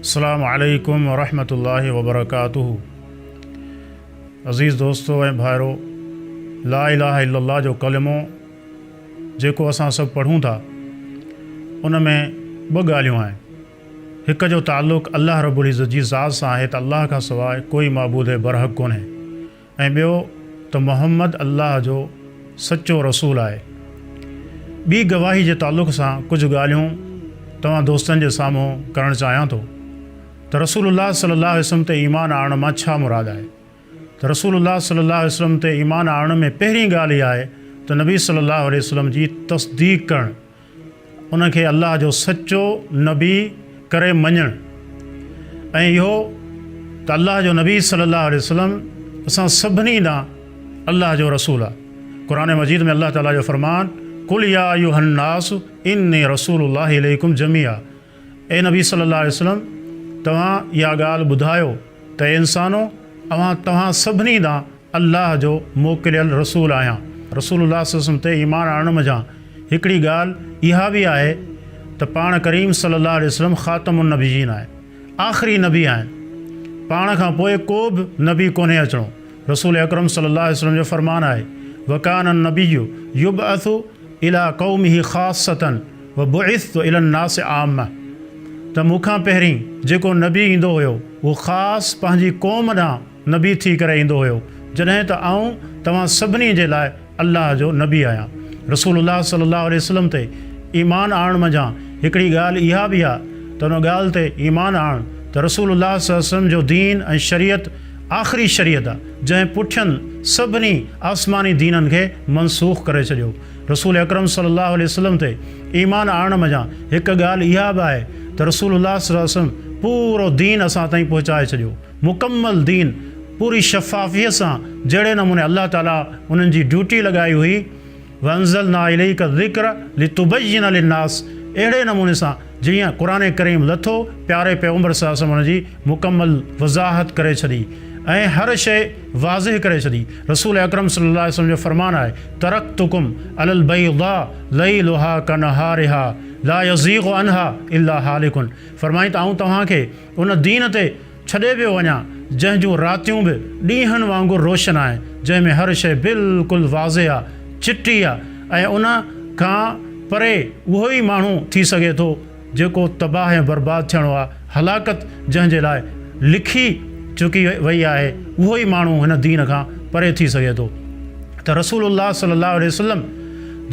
السلام عليڪم ورحمة الله وبرڪاته عزيز دوستو ۽ ڀائرو لا اله الا الله جو ڪلمو جيڪو اسان سڀ پڙهون ٿا ان ۾ ٻه ڳالهيون آهن هڪ جو تعلق الله رب العزت جي ذات سان آهي ته الله کان سواء ڪوئي معبود برحق ڪونهي ۽ ٻيو ته محمد الله جو سچو رسول آهي. ٻي گواهي جي تعلق سان ڪجهه ڳالهيون توهان دوستن جي سامهون ڪرڻ چاهيان ٿو ته رسول الله صلي الله عليه وسلم تي ايمان آڻڻ مان ڇا مراد آهي؟ ته رسول الله صلي الله عليه وسلم تي ايمان آڻڻ ۾ پهرين ڳالهه اها آهي ته نبي صلي الله عليه وسلم جي تصديق ڪرڻ ان کي الله جو سچو نبي ڪري مڃڻ ۽ اهو ته الله جو نبي صلي الله عليه وسلم اسان سڀني ڏانهن الله جو رسول آهي. قرآن مجيد ۾ الله تعالي جو فرمان قل يا ايها الناس اني رسول الله اليڪم جميعا اي نبي صلي الله عليه وسلم توهان اها ڳالهه ٻڌايو ته اي انسانو اوهان توهان سڀني ڏانهن الله جو موڪليل رسول آهيان. رسول الله صلي الله عليه وسلم تي ايمان آڻڻ منجهان هڪڙي ڳالهه اها به آهي ته پاڻ ڪريم صلي الله عليه وسلم خاتم النبيين آهن، آخري نبي آهن، پاڻ کان پوء ڪو به نبي ڪونهي اچڻو. رسول اڪرم صلي الله عليه وسلم جو فرمان آهي، وڪان النبي يبعث الي قومه خاصة وبعثت الي الناس عامة ته مون کان پهرين جيڪو نبي ايندو هيو اهو خاص پنهنجي قوم ڏانهن نبي ٿي ڪري ايندو هيو، جڏهن ته آئون توهان سڀني جي لاء الله جو نبي آهيان. رسول الله صلي الله عليه وسلم تي ايمان آڻڻ منجهان هڪڙي ڳالهه اها به آهي ته ان ڳالهه تي ايمان آڻڻ ته رسول الله صلي الله عليه وسلم جو دين ۽ شريعت آخري شريعت آهي، جنهن پٺين سڀني آسماني دينن کي منسوخ ڪري ڇڏيو. رسول اڪرم صلي الله عليه وسلم تي ايمان آڻڻ منجهان هڪ ڳالهه اها به آهي ته رسول الله صلي الله عليه وسلم پورو دين اسان تائين پهچائي ڇڏيو. مڪمل دين پوري شفافيت سان جهڙي نموني الله تعالي انهن جي ڊيوٽي لڳائي هئي وانزلنا اليک الذڪر لتبين للناس اهڙي نموني سان جيئن قرآن ڪريم لٿو پياري پيغمبر صلي الله عليه وسلم ان جي مڪمل وضاحت ڪري ڇڏي ۽ هر شيء واضح ڪري ڇڏي رسول اڪرم صلي الله عليه وسلم جو فرمان آهي ترڪتڪم علي البيضاء ليلها ڪنهارها لا يزيغ عنها الا هالڪ فرمائين ته آئون توهان کي ان دين تي ڇڏي پيو وڃان، جنهن جون راتيون به ڏينهن وانگر روشن آهن، جنهن ۾ هر شيء بلڪل واضح آ، چٽي آ ۽ ان کان پري اهو ئي ماڻهو ٿي سگهي ٿو، جيڪو تباهه ۽ برباد ٿيڻو آ، هلاڪت جنهن جي لاء لکي چڪي وئي آهي، اهو ئي ماڻهو هن دين کان پري ٿي سگهي ٿو. ته رسول الله صلي الله عليه وسلم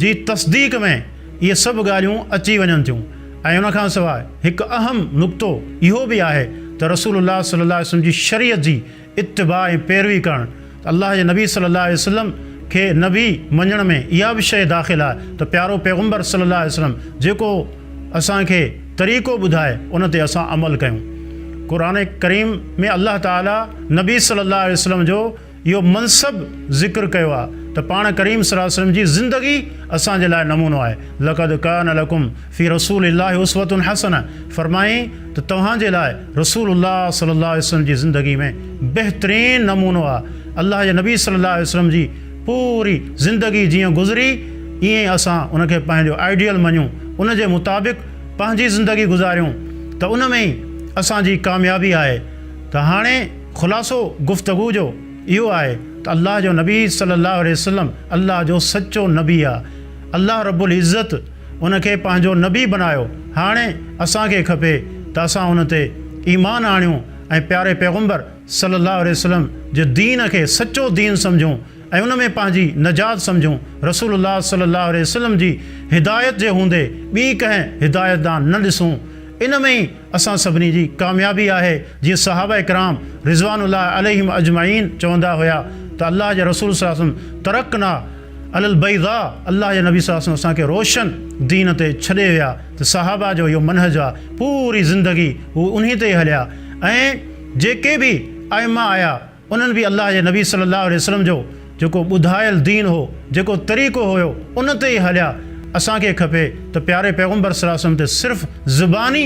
جي تصديق ۾ اهي سڀ ڳالهيون اچي وڃن ٿيون. ۽ ان کان سواء هڪ اهم نقطو اهو به آهي ته رسول الله صلي الله عليه وسلم جي شريعت جي اتباع ۽ پيروي ڪرڻ ته الله جي نبي صلي الله عليه وسلم کي نبي مڃڻ ۾ اها به شيء داخل آهي ته پيارو پيغمبر صلي الله عليه وسلم جيڪو اسان کي طريقو ٻڌائي ان تي اسان عمل ڪيون. قرآن ڪريم ۾ الله تعالي نبي صلي الله عليه وسلم جو اهو منصب ذڪر ڪيو آهي ته پاڻ ڪريم صلي الله عليه وسلم جي زندگي اسان جي لاء نمونو آهي لقد ڪان لڪم في رسول الله اسوة حسنة فرمائين ته توهان جي لاء رسول الله صلي الله عليه وسلم جي زندگي ۾ بهترين نمونو آهي الله جي نبي صلي الله عليه وسلم جي پوري زندگي جيئن گذري ائين اسان ان کي پنهنجو آئيڊيل مڃون ان جي مطابق پنهنجي زندگي گذاريون ته ان ۾ ئي اسان جي ڪاميابي آهي ته هاڻي خلاصو گفتگو جو اهو آهي ته الله جو نبي صلي الله عليه وسلم الله جو سچو نبي آهي. الله رب العزت ان کي پنهنجو نبي بنايو. هاڻي اسان کي کپي ته اسان ان تي ايمان آڻيون ۽ پياري پيغمبر صلي الله عليه وسلم جي دين کي سچو دين سمجهون ۽ ان ۾ پنهنجي نجات سمجهون. رسول الله صلي الله عليه وسلم جي هدايت جي هوندي ٻي ڪنهن هدايت ڏانهن نه ڏسون. ان ۾ ئي اسان سڀني جي ڪاميابي آهي، جيئن صحابه ڪرام رضوان الله عليهم اجمعين چوندا هيا ته الله جي رسول صلي الله عليه وسلم ترڪنا علي البيضاء الله جي نبي صلي الله عليه وسلم اسان کي روشن دين تي ڇڏي ويا ته صحابه جو اهو منهج آ پوري زندگي هو انهي تي ئي هليا ۽ جيڪي به ائمه آيا انهن به الله جي نبي صلي الله عليه وسلم جو جيڪو ٻڌايل دين هو، جيڪو طريقو هيو، ان تي ئي هليا. اسان کي کپي ته پياري پيغمبر صلي الله عليه وسلم تي صرف زباني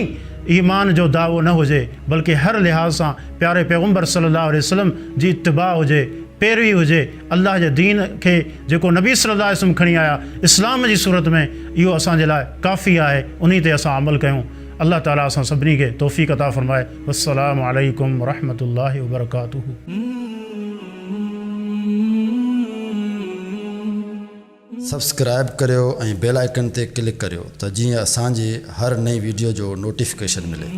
ايمان جو دعوو نه هجي، بلڪه هر لحاظ سان پياري پيغمبر صلي الله عليه وسلم جي اتباع هجي، پيروي هجي، الله جي دين کي جيڪو نبي صلي الله عليه وسلم کڻي آيا اسلام جي صورت ۾ اهو اسان جي لاء ڪافي آهي، انهي تي اسان عمل ڪيون. الله تعالي اسان سڀني کي توفيق عطا فرمائي. والسلام عليڪم ورحمة الله وبرڪاته. سبسڪرائب ڪريو ۽ بيل آئيڪن تي ڪلڪ ڪريو ته جيئن اسان جي هر نئين ويڊيو جو نوٽيفڪيشن ملي.